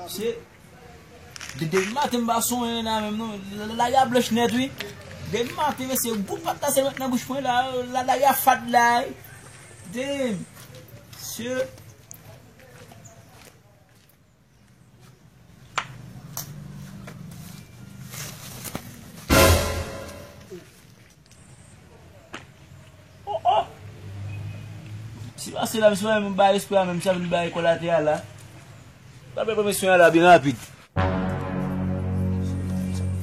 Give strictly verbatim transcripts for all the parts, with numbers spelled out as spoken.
Mesye, de, depi maten m pa sonje la menm non. La, la, lari a blanch nèt wi. Depi maten mesye, gwo pat la se met nan bouch mwen la. La, lari a fad la. Damn. Mesye. Oh, oh! Si pase la, misye pa menm bay espre a menm, sa vin bay kòl atè a la. Pa bay premye swen a la byen rapid.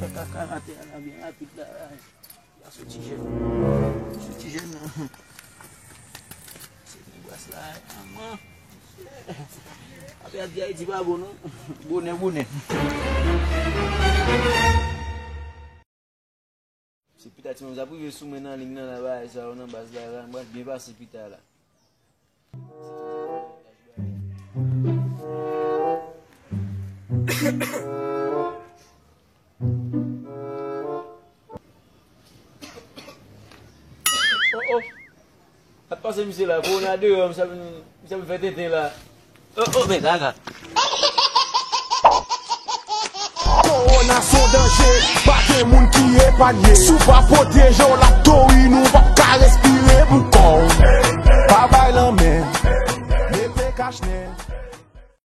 Fè kaka atè a la byen rapid la. Ya soti jèn. Soti jèn. Se ki bras la, manman. Apre ap di Ayiti pa bon non. Bonè, bonè. Se pita ti moun sa prive sou mwen nan ling nan la bagay sa yo nan baz la la, m pral byen pase pita la. Oh, oh. Sa k pase misye la? Kowona deyò, misye ap, misye ap fè tenten la. Oh, oh, men gaga. Kowona se yon danje, pa gen moun ki epanye. Si w pa pwoteje w, l ap tori nou, w p ap ka respire pou kò w. Pa bay lanmen, mete kachnen.